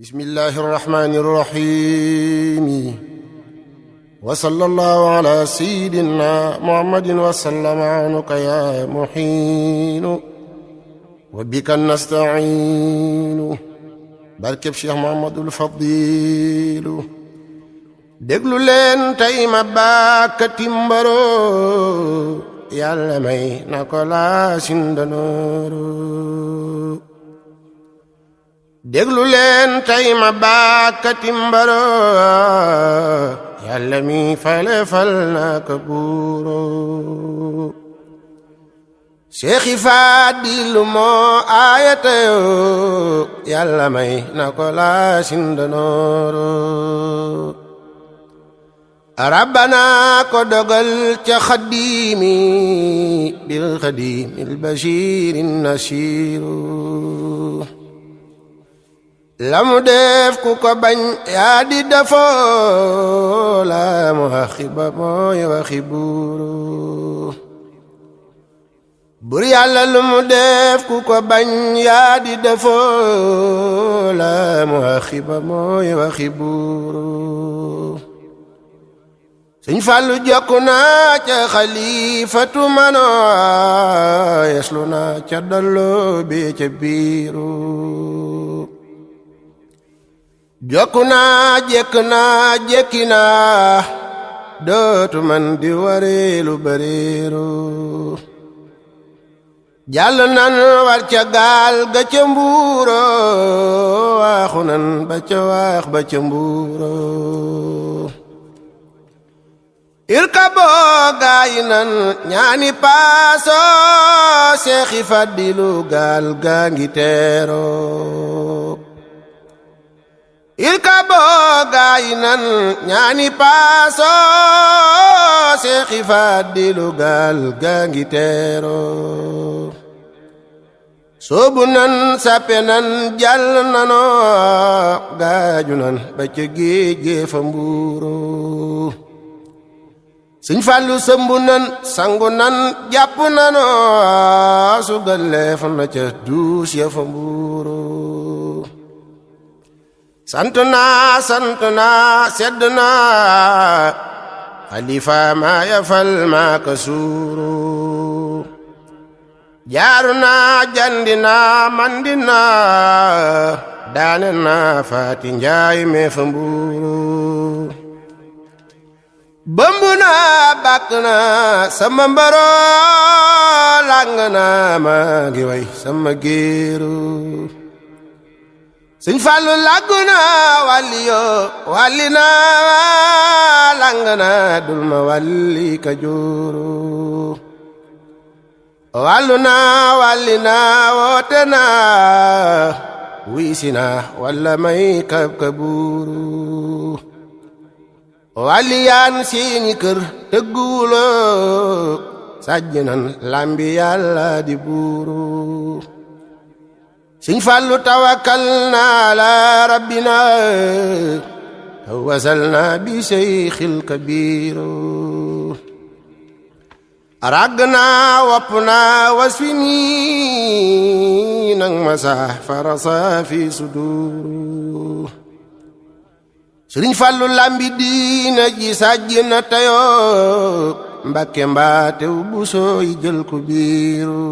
bismillahi irrahmani irrahimi wa sallallahu ala sayyidina muhammadin wa sallama anuka ya muhiinu wa bika nasta'iinu barkeb Cheikh Muhammadul Fadilu déglu leen tey ma bàkkati mbaro yàlla may na ko laa sindanooro déglu leen tey ma bàkkati mbaro yàlla mi fale fal na ko buuro Seexi Faadilu moo aayatayoo yàlla may na ko laa sindanooro rabbana ko dogal ca xaddiimi bil xaddiimil bashiirin nasiiru la mu def ku ko bañ yaa di defoo la mu axiba mooy waxi buuru bur yàlla lu mu def ku ko bañ yaa di defoo la mu axiba mooy waxi buuru Sëñ Fallu jokku naa ca xalifatu manoo yeslu naa ca dollo bi ca biiru jokku naa jekk naa jekki naa dootu man di wareelu bareeru jàll nan war ca gaal ga ca mbuuro waaxu nan ba ca waax ba ca mbuuro irkaboo gaayi nan ñaani paaso Seexi Fadilu gaal gaa ngi teeroo irkaboo gaayi nan ñaani paaso Seexi Fadilu gaal gaa ngi teeroo soobu nan sappe nan jàll nanoo gaaju nan ba ca géej gee fa mbuuro Sëñ Fallu sëmbu nan sangu nan jàpp nanoo sugal leef na ca duus ya fa mbuuro sant naa sedd naa xalifa maa yafal maa ka suuru jaaru naa jandi naa mandi naa daane naa faati njaay mee fa mbuuru bëmb naa bàkk naa sama mbaro làng naa maa ngi way sama géeru Sëñ Fallu làggu naa wàlli yoo wàlli naa làng naa dul ma wàlli ka jooru wàllu naa wàlli naa woote naa wiisi naa walla may kab ka buuru wàlli yaan seeni kër tëgguwuloo sàjj nan lambi yàlla di buuru Sëñ Fallu tawakkal naa la rabbina wasal naa bi seyxil kabiiru ràgg naa wopp naa wasfi nii nang ma sax farasa fi suduuru Sëriñ Fallu lambi diina ji sàjj na tayoo Mbakke mbaatew bu sooy jël ko biiru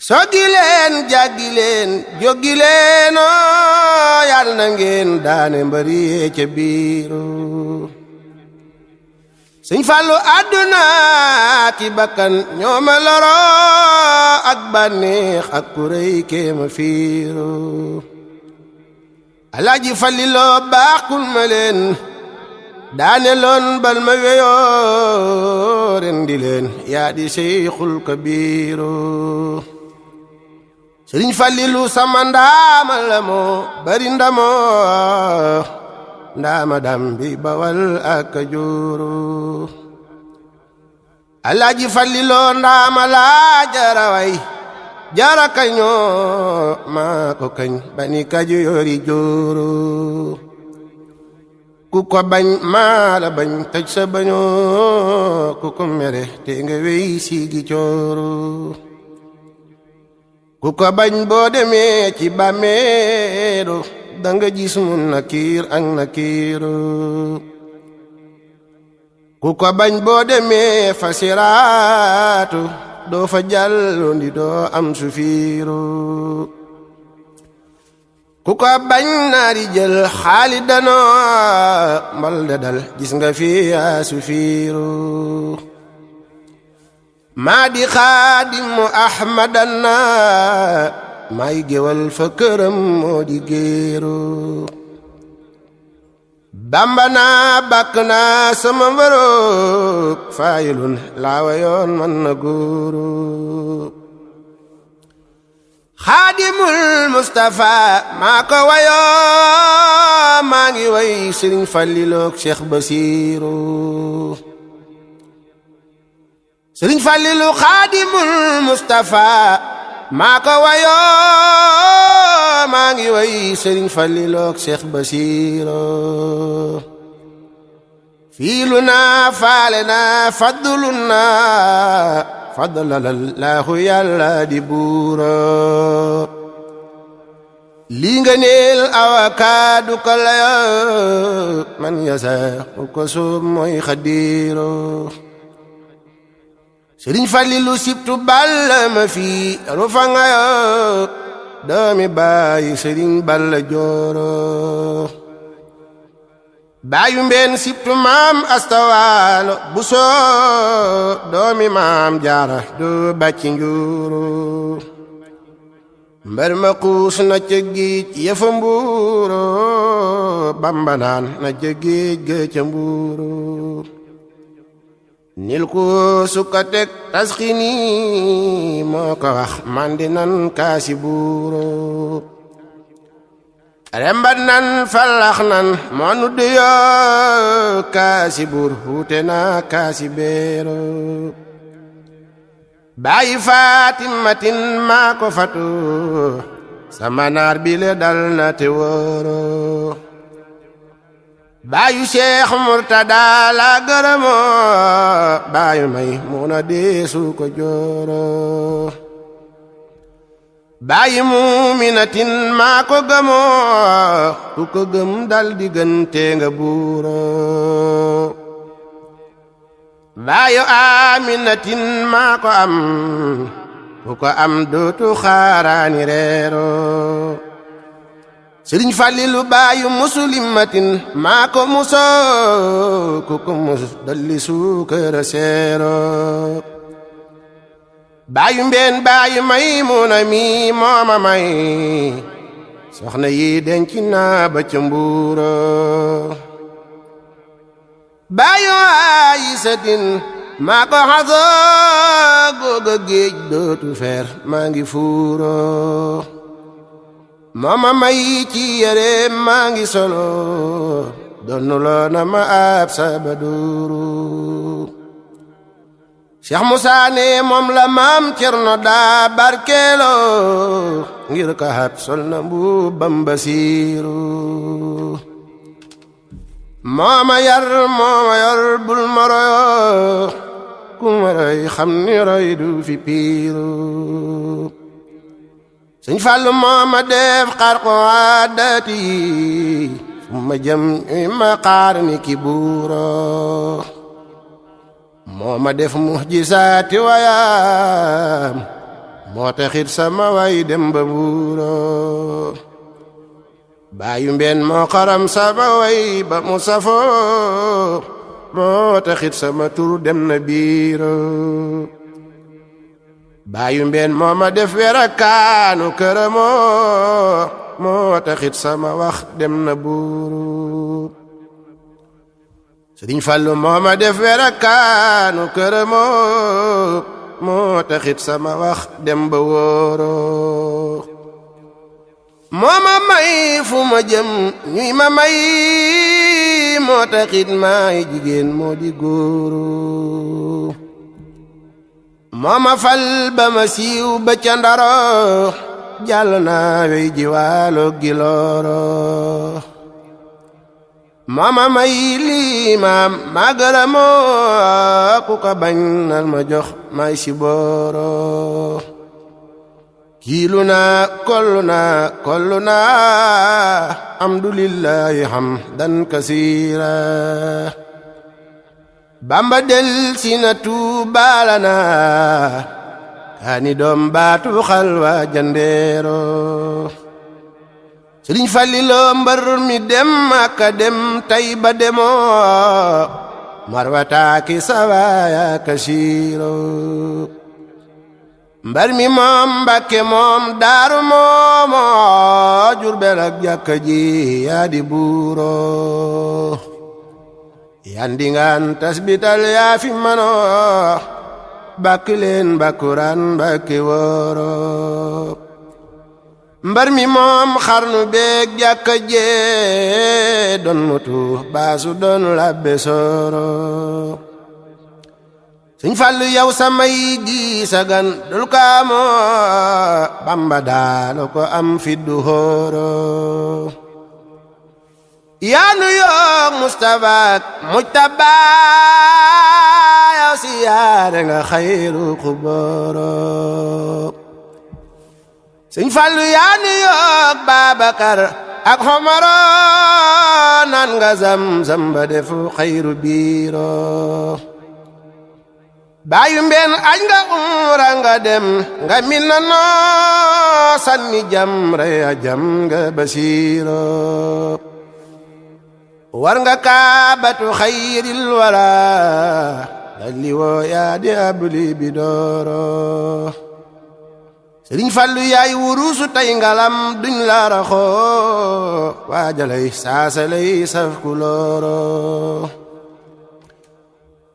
soggi leen jàggi leen jóggi leenoo yal na ngeen daane mbari yee ca biiru Sëñ Fallu àdduna ki bakkan ñooma loro ak bànneex ak kuréy kéema fiiru Alaaji Faliloo baaxul ma leen daane loon bal ma weyoo rendi leen yaa di Seyxul Kabiiru Sëriñ Falilu sama ndaama la moo bari ndamoo ndaama dambi Bawal ak Kajoor Alaaji Faliloo ndaama laa jaraway jara kañoo maa ko kañ bani Kajoori jooro ku ko bañ maa la bañ tëj sa bañoo ku ko mere te nga wey siigi cooro ku ko bañ boo demee ci bàmmeelu danga gis mu nakiir ak nakiiru ku ko bañ boo demee fa siraatu doo fa jàllu ndi doo am sufiiru ku ko bañ naari jël xaali danoo mbal da dal gis nga fi yaa sufiiru maa di xaadimu ahmadana may géwal fa këram moo di géeru bamba naa bàkk naa sama mbëroog faayilun laawa yoon man na góoru xaadimul mustafa maa ko wayoo maa ngi way sëriñ falliloog cheikh basiru sëriñ fallilu xaadimul mustafa maa ko wayoo maa ngi way sëriñ falliloog cheikh basiru fiilu naa faale naa faddulu naa faddalallahu yàlla di buuro lii nga neel awakaadu ko layo man yasa u ko soob mooy xadiiro sëriñ Fallilu sibtu balla ma fii rufa nga yo doomi baayi sëriñ balla jooro baayu mbeen sibtu maam astawaalo bu soo doomi maam jaara du bàcci njuuru mbar ma xuus na ca géej yëfa mbuuro bamba naan na ca géej ga ca mbuuro nil ku sukka teg tasxini moo ko wax mandi nan kaasi buuro rembat nan fallax nan moo nu duyoo kaasi buur wuute na kaasi beero bàyyi faatimatin maa ko fatu sama naar bi le dal na te wóoro bàyyu Cheikh Murtada la gërëmoo bàyyu may muna deesu ko jooro bàyyi muuminatin maa ko gëmoo ku ko gëm dal diggante nga buuro bàyyu aminatin maa ko am ku ko am dootu xaaraani reero sëriñ Fallilu bàyyu muslimatin maa ko musoo ku ko mus dolli suukara seero bàyyu mbeen bàyyu Maymuna mi mooma may soxna yi denc naa ba ca mbuuro bàyyu Aysatin maa ko xasoo googa géej dootu feer maa ngi fuuro mooma may ci yére maa ngi solo donnuloo na ma ab sabaduuru Cheikh Moussa ne moom la maam Cerno daa barkeelo ngir ka hab sol na mbubbam Basiiru mooma yar bul ma royo ku ma roy xam ni roy du fi piiru Sëñ Fallu mooma def xarqu aadati fu ma jëm ñuy ma xaar ni ki buuro mooma def muhjisaati wayaam moo taxit sama way dem ba buuro baayu mbeen moo xaram sama way ba mu safoo moo taxit sama tur dem na biiro baayu mbeen moo ma def werakaanu këramoo moo taxit sama wax dem na buuru Sëriñ Fallu moo ma def werakaanu këramoo moo taxit sama wax dem ba wóoro moo ma may fu ma jëm ñuy ma may moo taxit maay jigéen moo di góoru moo ma fal ba ma siiw ba ca Ndaro jàll naa wey jiwaalo gilooro moo ma may lii maam maa gërëmoo ku ko bañ nal ma jox may si booro kiiluna kolluna alhamdulillahi hamdan kasiira Bamba del sina tuubalana kaani doom baatu xalwa jandeero Sëriñ Fallilu mbër mi dem Makka dem Tayba demoo marwataaki sawaaya kasiiro mbar mi moom Mbàkke moom Daaru moomoo Jurbel ak jàkka ji yaa di buuroo yandingaan tasbital yaa fi manoo bàkk leen bàkkuraan bàkki wooro mbar mi moom xarnu beeg jàkka jee doon mutu baasu doon labbe sooro Sëñ Fallu yow samay gi sagan dul kaamoo Bamba daalo ko am fiddu hooro yaanu yoog Mustafa mujtaba yow siyaare nga xayru xubooro Sëñ Fallu yaanu yoog Babakar ak Omaro naan nga Zamzam ba defu xayru biiro baayu mbeen aj nga umra nga dem nga Mina noo sanni jamra ya jam nga basiiro war nga kaabatu xayril wara dalli woo yaa di abli bi dooro Sëriñ Fallu yaay wurusu tay ngalam duñ la raxoo waajalay saasalay saf ku looro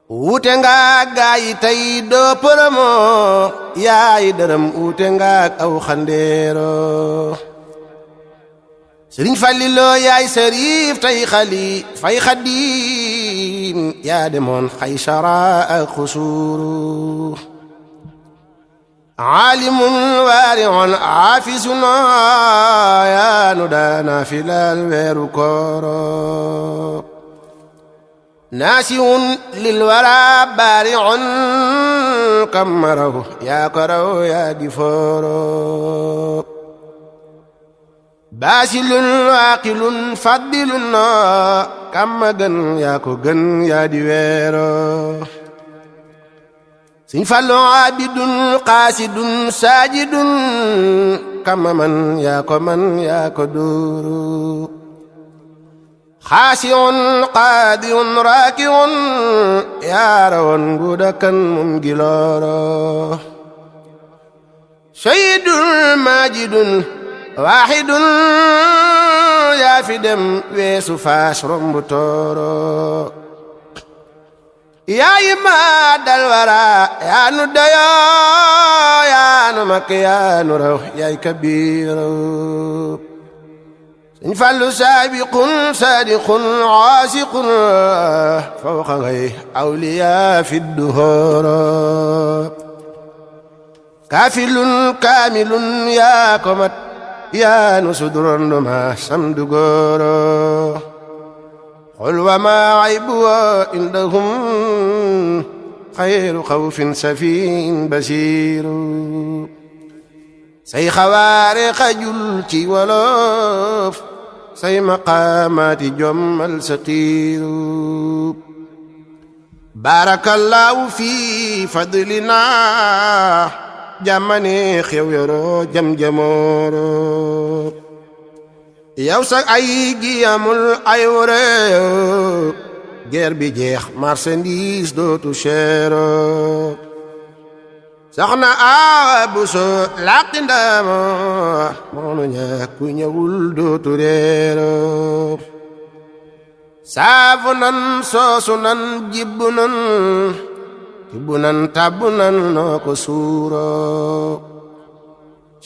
wuute nga gaayi tey doo përëmoo yaay dërëm wuute nga aw xandeero Sëriñ Fallilu yaay sariif tey xali fay xadiim yaa demoon Xaysara ak xusuuru aalimun waari'un aafisun yaa nu daana filal weeru kooro naasiun lil wara baari'un kammaraw yaa ko raw yaa di fooro baasilun waaqilun faddilun kamma gën yaa ko gën yaa di weero Sëñ Fallu abidun qaasidun saajidun kamma man yaa ko duuru xaasiun qaadiun raakiun yaa rawoon nguuda kan mum gilooro sayyidun maajidun waaxidun yaa fi dem weesu faas rombu tooro yaa yi maa dal wara yaa nu dayoo yaa nu mak yaa nu raw yaay kabiiro Sëñ Fallu saabiqun saadiqun aasiqun fawqa ngay awliyaa fi duhooro kaafilun kaamilun yaa ko mat yaa nu sudurando ma samdu gooro qul wa maa aybu indahum xayru xawfin safiin basiiru say xawaare xajul ci wolof say maqaamaati jommal saqiiru baarakallaahu fi fadlina jàmmane xew yoroo jam-jamooro yow sax ay gi amul ay woreyo guerre bi jeex marchandise dootu seero soxna Awa Buso laqi ndamo moonu ñàkku ñëwul dootu reero saafu nan soosu nan jibbu nan tibbu nan tabbu nan noo ko suuro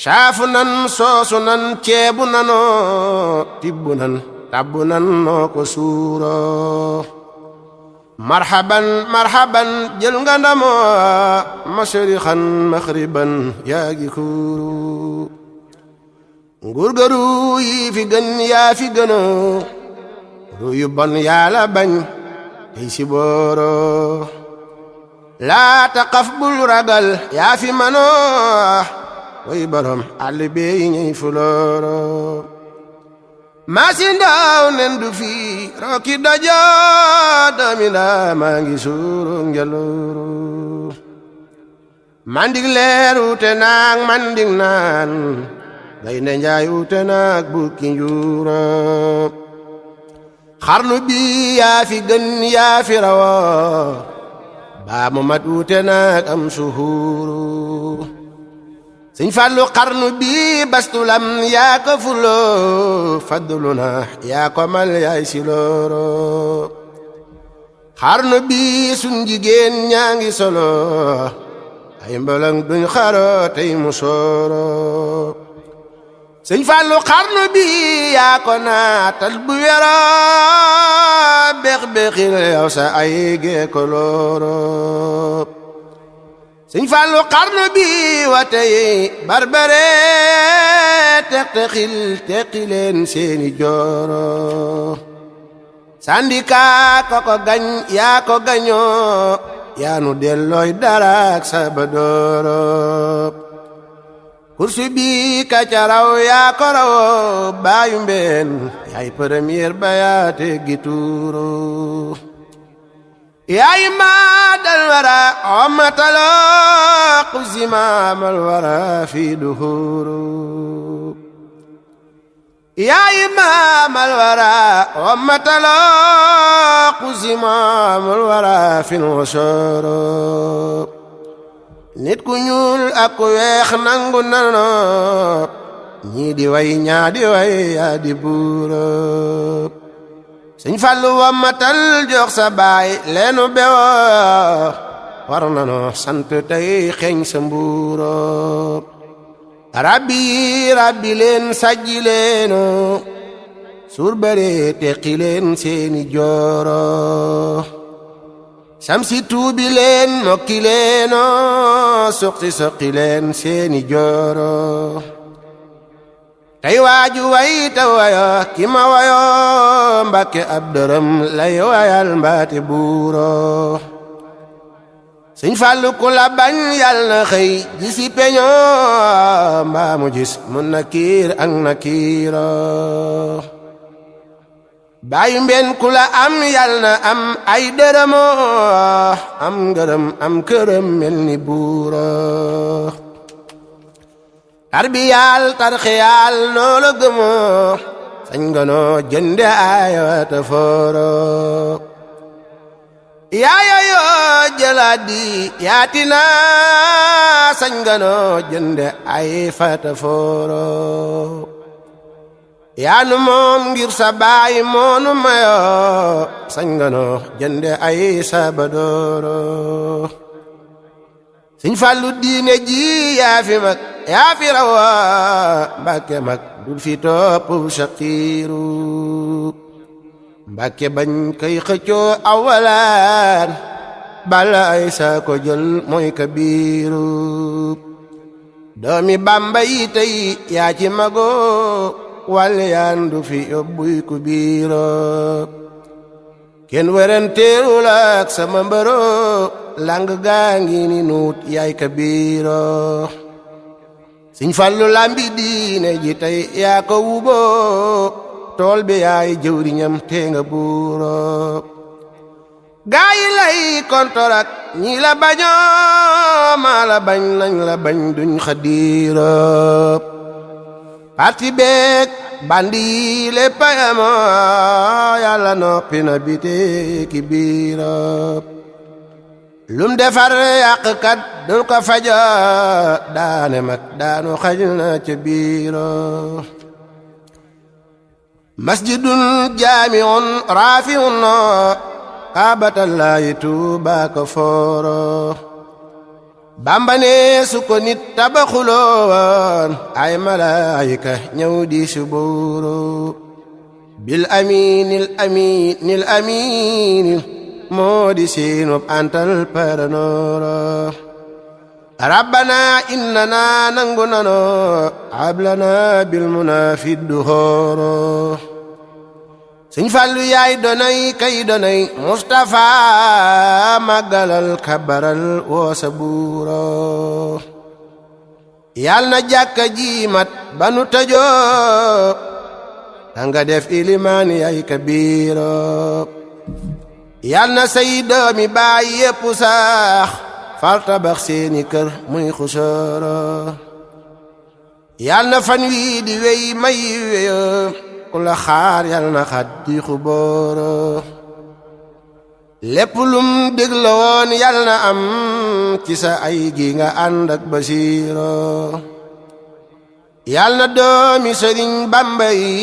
saafu nan soosu nan ceebu nanoo tibbu nan tabbu nan noo ko suuro marhaban marhaban jël nga ndamoo masharixan maxriban yaa gi kuuru nguur ga ruu yi fi gën yaa fi gënoo ruu yu bon yàlla bañ tey si booro laa taqaf bul ragal yaa fi manoo way borom àll bey ñey fulooro maasin daaw nen du fi rooki daja doomi ndaa maa ngi suuru ngelooro mandig leer wute naag mandig naan gaynde njaay wute naag bukki njuura xarnu bi yaa fi gën yaa fi rawa baa mu mat wute naag am suhuuru Sëñ Fallu xarnu bi bastulam yaa ko fulo faddulu na yaa ko mal yaay silooro xarnu bi sun jigéen ñaa ngi solo ay mbalang duñ xaro tey mu sooro Sëñ Fallu xarnu bi yaa ko naatal bu wero beex beexil yow sa ay gee ko looro Sëñ Fallu xarnu bi wate yi barbare teqtexil teqileen seeni jooro sandika ko gañ yaa ko gañoo yaanu dellooy daraak sabadooro kursu bi ka ca raw yaa ko rawoo baayu mbeen yaay premier ba yaa teggi tuuru yaay maa dal wara omatalo qusimaamal wara fi duhuru yaay maamal wara omatalo qusimaamal wara fi nusuru nit ku ñuul ak ku weex nangu nano ñii di way ñaa di way yaa di buuro Sëñ Fallu wa matal jox sa baay leenu bewo war nano sant tey xeeñ sa mbuuro rabbi leen sajji leeno suur bare teqi leen seeni jooro samsi tuubi leen mokki leeno soqi leen seeni jooro tey waaju way ta wayo ki ma wayo Mbàkke ab dërëm lay wayal mbaate buuro Sëñ Fallu ku la bañ yal na xëy gisi peño mbaa mu gis mun nakiir ak nakiiro baayu mbeen ku la am yal na am ay dërëmo am ngërëm am këram mel ni buuro tarbiyaal tarxiyaal noo la gëmoo sañ nga noo jënde aayata fooro yaaya yoo jëlaadi yaatina sañ nga noo jënde ay fata fooro yaanu moom ngir sa baay moonu mayo sañ nga noo jënde ay sabadooro Sëñ Fallu diine ji yaa fi mag yaa fi rawa Mbàkke mag dul fi topp shaqiiru Mbàkke bañ kay xëccoo awalaan bala ay saa ko jël mooy kabiiru doomi Bàmba yi tey yaa ci magoo wàlle yaan du fi yóbbuy ku biiro kenn werenteerul ak sama mbaro lang gaa ngi ni nuut yaay kabiiro Sëñ Fallu lambi diine ji tey yaa ko wuboo tool bi yaay jëwriñam te nga buuro gaa yi lay kontorak ñi la bañoo maa la bañ nañ la bañ duñ xadiiro parti beek bandi yi lépp yamoo yàlla noppi na bite ki biiro lum defar yàqkat dul ko fajo daane mag daanu xaj na ca biiro masjidun jaamiun raafiun kaabatallahi Tuuba ko fooro Bàmba ne su ko nit tabaxuloon ay malaayika ñëw di subuuru bil amiinil amiinil amiinil moo di siinub antal paranooro rabbana innana nangu nano hablana bil munaafi duhooro Sëñ Fallu yaay donay kay donay Mustafa màggalal kabaral woo sa buuro yal na jàkka ji mat ba nu tëjoo danga def ilimaan yay kabiiro yal na say doomi baay yépp sax fal tabax seeni kër muy xusooro yal na fan wii di wey may weyo ku la xaar yal na xat di xubooro lépp lum dégla woon yal na am ci sa ay gi nga ànd ak basiiro yal na doomi Sëriñ Bamba yi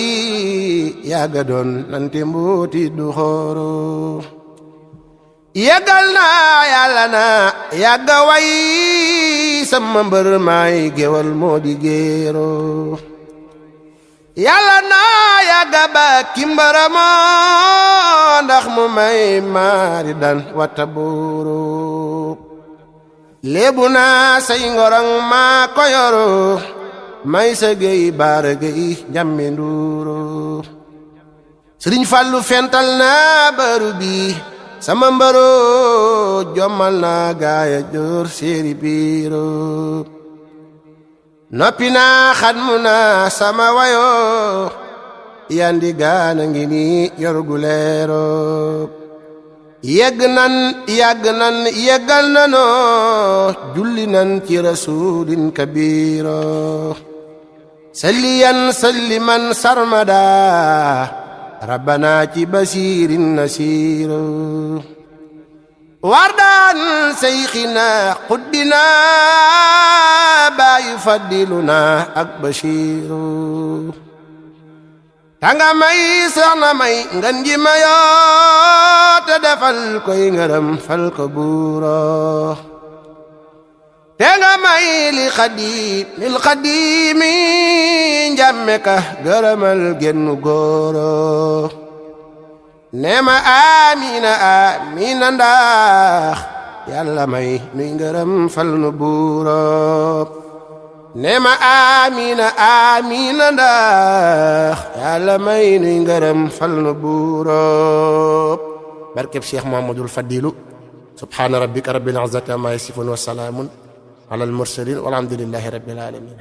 yàgga doon nante mbooti du xooro yàggal naa yàlla na yàgga way sama mbër maay géwal moo di géero yàlla naa yàgga ba kimbarama ndax mu may maari dan wata buuru léebu naa say ngorong maa ko yoro may sa géy baara géy njambe nduuro Sëriñ Fallu fental naa baru bi sama mbaro jommal naa gaaya joor séeri biiro noppi naa xatmu naa sama wayo yandi gaana ngi ni yorgu leero yegg nan yeggal nanoo julli nan ci rasulin kabiro salliyan salliman sarmada rabbana ci basirin nasiiro wardaan seyxina xuddina baayu faddiluna ak bashiru tanga may soxna may ngan ji mayoo te defal koy ngërëm fal ko buuro te nga may lil xadimi njàmme ka gërëmal gennu góoro neema amina amina ndax yàlla may nuy ngërëm fal nu buuro neema amina amina ndax yàlla may nuy ngërëm fal nu buuro barkeb Cheikh Mouhamadoul Fadilu subhaana rabbika rabbil izzati amma yasifun wa salaamun ala al mursalin walhamdulillahi rabbil alamin